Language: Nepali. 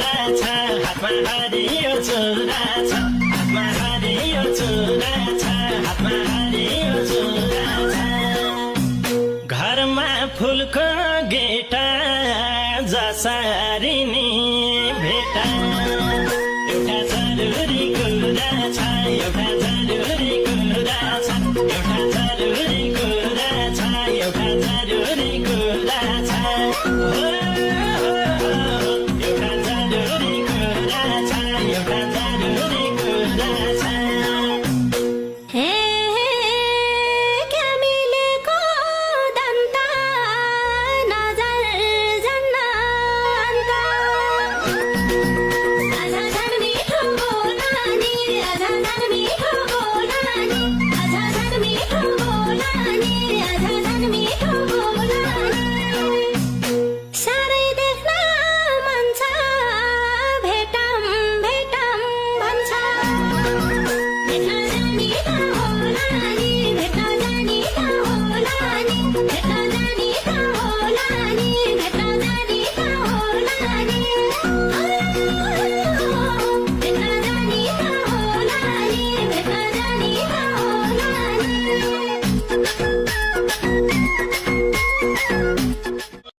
चुरा छ हातमा हरियो चुरा छ हातमा हरियो चुरा छ हातमा हरियो चुरा छ घरमा फुलको गेटा जसरी नि भेटा एउटा जरुरी कुरा छ एउटा जरुरी कुरा छ एउटा जरुरी कुरा छ एउटा जरुरी कुरा छ